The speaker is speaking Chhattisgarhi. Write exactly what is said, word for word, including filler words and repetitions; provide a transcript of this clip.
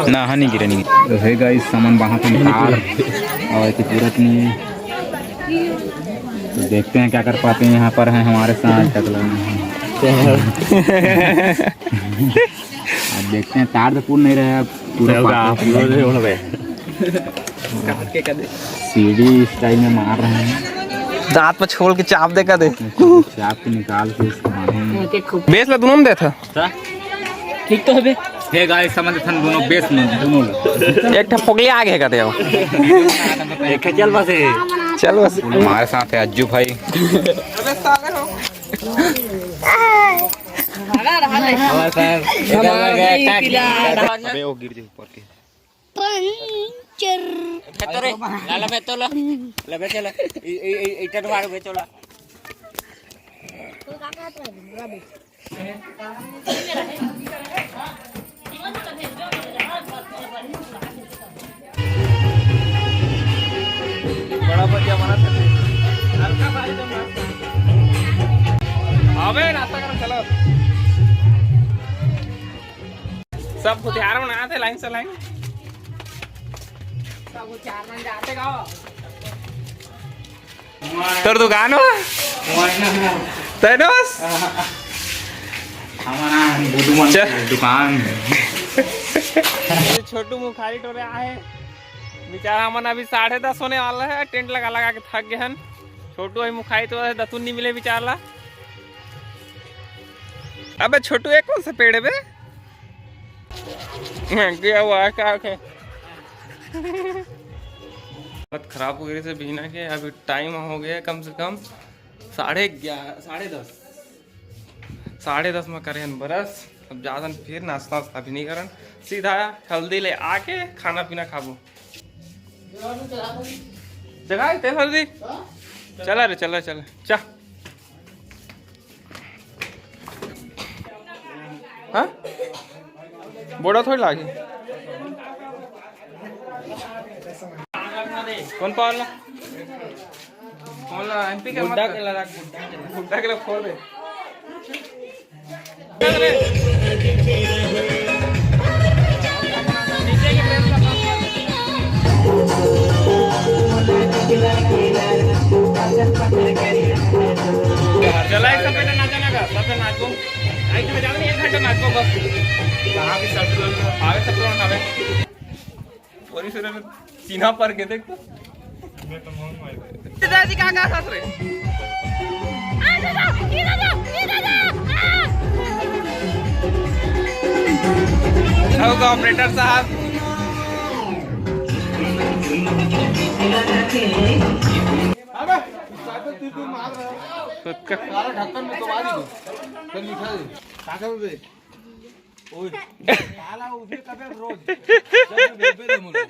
ना, हाँ, नहीं गिरे, नहीं गिरे। तो हे गाइस, सामान वहाँ पे निकाल और एक पूरा नहीं है। तो देखते हैं क्या कर पाते हैं। यहाँ पर है हमारे साथ टकला। अब देखते हैं, तार तो पूर्ण नहीं रहा है, पूरा पाटा है। सीढ़ी स्टाइल में मार रहे हैं। दांत में छोड़ के चाप दे का दे। चाप के निकाल के इसको मारेंगे। बेस ला दोनों में देता। ठीक तो हबे। हे गाइस, समझ थन दोनों बेस में, दोनों ला। एक ठा फोकले आगे का दे। एक चल बस है। चल बस। हमारे साथ है अज्जू भाई। अबे साले हो। हमारे साथ। अबे वो गिर जाए ऊपर के। पंचर। भेतोरे, लाला भेतोला। ले भेतोला। इ, इ, इ, इटा ढाड़ भेतोला। बड़ा बढ़िया बना सकते। अबे, नाश्ता करो, चलो। सब हथियार बनाते लाइन से लाइन। सब हथियार बन जाते गाओ। तोर दुकान हो? तैनोस? हमारा बुधु मन चल। के दुकान। छोटू मुखारी टोरे आए। बेचारा मन अभी साढ़े दस होने वाला है, टेंट लगा लगा के थक गए हन। छोटू अभी मुखारी टोरे दतुन नहीं मिले बेचारा ला। अबे छोटू, ये कौन सा पेड़ है बे? गया हुआ है क्या? हालत खराब हो गई से बिना के। अभी टाइम हो गया कम से कम साढ़े ग्यारह, साढ़े दस, साढ़े दस में करे हन बरस। अब जादन फिर नाश्ता वास्ता भी नहीं करन, सीधा हल्दी ले आके खाना पीना खाबो। जगा ते हल्दी। चला रे, चला, चला, चा। हाँ, बोड़ा थोड़ी लागे। कौन पावला? कौन ला? एमपी के गुड्डा मत के ला, गुड्डा के ला। गुड्डा के ला फोड़ दे। चला, एक सब बेटा नाचा ना का, सब नाचो। एक घंटा नाचो बस। कहाँ भी सब लोग आवे, सब लोग आवे। और इस सीना पर के देख तो। पिताजी कहाँ, कहाँ सास रे? आओ तो ऑपरेटर साहब। अबे, सारे तीन तीन मार रहा है। खुद का सारा ढक्कन में दबा दी। चल, मिठा दे। काका बे। ओए, साला उठे कबे रोज? जब भी बेबे दे मुझे।